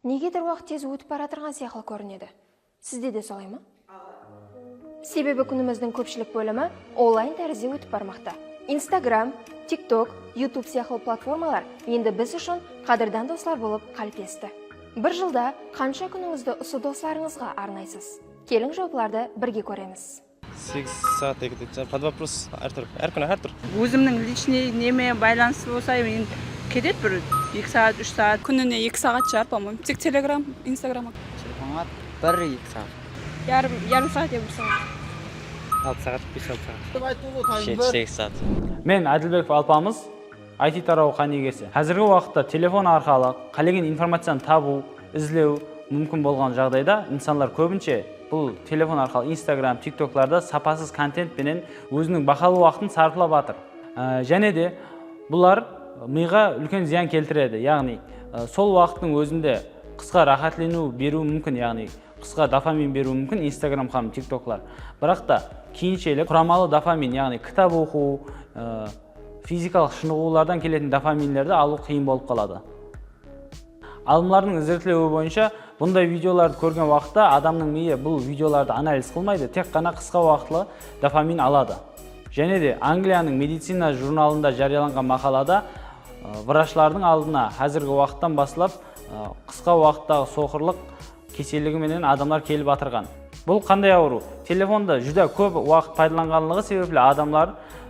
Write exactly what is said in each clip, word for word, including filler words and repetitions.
Negedur waqıt tez ótip baratırǵan sıyaqlı kórinedi. Sizde de solay ma? Sebebi kúnimizdiń kópshilik bólimi onlayn tárizde ótip barmaqta. Instagram, TikTok, YouTube sıyaqlı platformalar endi biz ushın qádirdan doslar bolıp qáliplesti. Bir jılda qansha kúnińizdi usı doslarıńızǵa arnaysız? Keliń, juwaplardı birge kóremiz. Segiz saat ketedi. Под вопрос, hár túrli, hár kúni hár túrli. Ózimniń личный neme baylanıslı bolsa, men ketedi bir eki saat, úsh saat. Kúnine eki saat shıǵar, по-моему. Tek Telegram, Instagram. Telefonǵa bir eki saat. Yarım, yarım saat ya bir saat. Altı saat, bes-altı saat. Jeti-segiz saat. Men Ádilbekov Alpamıs, I T tarawı qánigesi. Házirgi waqıtta telefon arqalı qálegen informaciyanı tabıw, izlew múmkin bolǵan jaǵdayda insanlar kóbinshe bul telefon arqalı Instagram, TikToklarda sapasız kontent penen óziniń bahalı waqtın sarıplap atır. Á, jáne de bular mıyǵa úlken zıyan keltiredi. Yaǵnıy, á, sol waqıttıń ózinde qısqa ráhátleniw beriwi múmkin, yaǵnıy qısqa dopamin beriwi múmkin Instagram hám TikToklar. Biraq ta keyinshelik quramalı dopamin, yaǵnıy kitap oqıw, á, fizikalıq shınıǵıwlardan keletin dopaminlerdi alıw qıyın bolıp qaladı. Alımlardıń izertlewi boyınsha, bunday videolardı kórgen waqıtta adamnıń miyi bul videolardı analiz qılmaydı, tek ǵana qısqa waqıtlı dopamin aladı. Jáne de Angliyanıń medicina jurnalında járiyalanǵan maqalada, ı, vrachlardıń aldına házirgi waqıttan baslap, ı, qısqa waqıttaǵı soqırlıq keselligi menen adamlar kelip atırǵan. Bul qanday awırıw? Telefondı júdá kóp waqıt paydalanǵanlıǵı sebepli adamlar,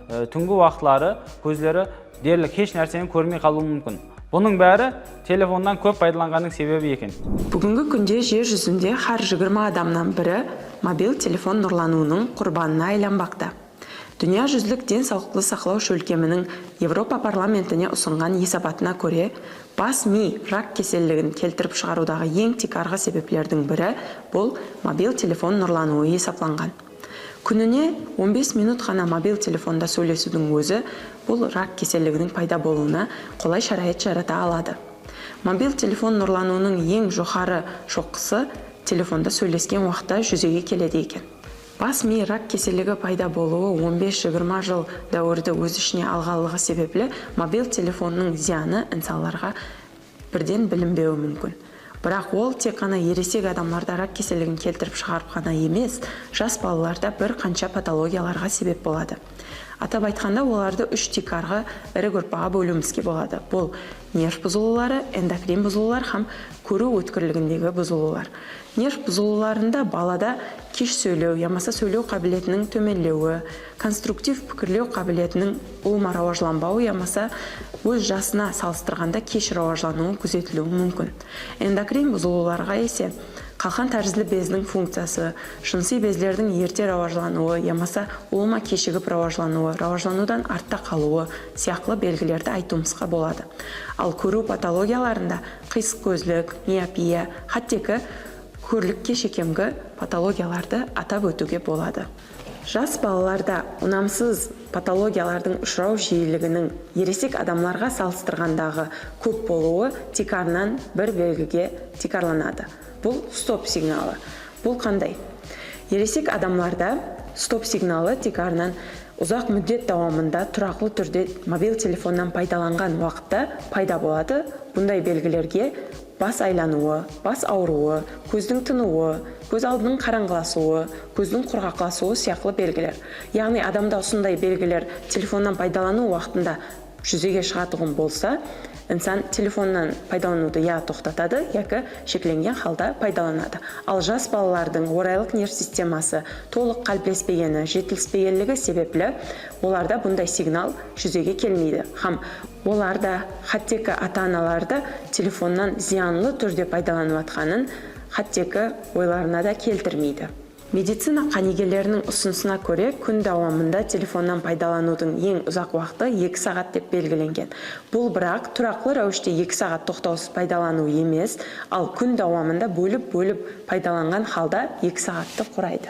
e, túngi waqıtları kózleri derlik hesh nárseni kórmey qalıwı múmkin. Bunıń bári telefonnan kóp paydalanǵannıń sebebi eken. Búgingi kúnde jer júzinde hár jigirma adamnan biri mobil telefon nurlanıwınıń qurbanına aylanbaqta. Dúnya júzilik densawlıqtı saqlaw shólkeminiń Evropa parlamentine usınǵan esabatına kóre, bas miy rak keselligin keltirip shıǵarıwdaǵı eń tiykarǵı sebeplerdiń biri bul mobil telefon nurlanıwı esaplanǵan. Kúnine on bes minut ǵana mobil telefonda sóylesiwdiń ózi bul rak keselliginiń payda bolıwına qolay sharayat jarata aladı. Mobil telefon nurlanıwınıń eń joqarı shoqqısı telefonda sóylesken waqıtta júzege keledi eken. Bas miy rak keselligi payda bolıwı on bes jigirma jıl dáwirdi óz ishine alǵanlıǵı sebepli mobil telefonnıń zıyanı insanlarǵa birden bilinbewi múmkin. Biraq ol tek ǵana eresek adamlarda rak keselligin keltirip shıǵarıp ǵana emes, jas balalarda bir qansha patologiyalarǵa sebep boladı. Atap aytqanda, olardı úsh tiykarǵı iri gruppaǵa bóliwimizge boladı. Bul nerv buzılıwları, endokrin buzılıwlar hám kóriw ótkirligindegi buzılıwlar. Nerv buzılıwlarında balada kesh sóylew yamasa sóylew qábiletiniń tómenlewi, konstruktiv pikirlew qábiletiniń ulıwma rawajlanbawı yamasa óz jasına salıstırǵanda kesh rawajlanıwı kúzetiliwi múmkin. Endokrin buzılıwlarǵa ese qalqan tárizli bezdiń funkciyası, jınısıy bezlerdiń erte rawajlanıwı yamasa ulıwma keshigip rawajlanıwı, rawajlanıwdan artta qalıwı sıyaqlı belgilerdi aytıwımızǵa boladı. Al kóriw patologiyalarında qıysıq kózlik, miopiya, hátteki kórlikke shekemgi patologiyalardı atap ótiwge boladı. Jas balalarda unamsız patologiyalardıń ushıraw jiyiliginiń eresek adamlarǵa salıstırǵandaǵı kóp bolıwı tiykarınan bir belgige tiykarlanadı. Bul stop signalı. Bul qanday? Eresek adamlarda stop signalı tiykarınan uzaq múddet dawamında turaqlı túrde mobil telefonnan paydalanǵan waqıtta payda boladı. Bunday belgilerge bas aylanıwı, bas awırıwı, kózdiń tınıwı, kóz aldınıń qarańǵılasıwı, kózdiń qurǵaqlasıwı sıyaqlı belgiler. Yaǵnıy adamda usınday belgiler telefonnan paydalanıw waqtında júzege shıǵatuǵın bolsa, insan telefonnan paydalanıwdı ya toqtatadı, yaki sheklengen halda paydalanadı. Al jas balalardıń oraylıq nerv sisteması tolıq qáliplespegeni, jetilispegenligi sebepli olarda bunday signal júzege kelmeydi hám olar da, hátteki ata-analar da telefonnan zıyanlı túrde paydalanıp atqanın hátteki oylarına da keltirmeydi. Medicina qánigeleriniń usınısına kóre, kún dawamında telefonnan paydalanıwdıń eń uzaq waqtı eki saǵat dep belgilengen. Bul, biraq, turaqlı ráwishte eki saǵat toqtawsız paydalanıw emes, al kún dawamında bólip-bólip paydalanǵan halda eki saǵattı quraydı.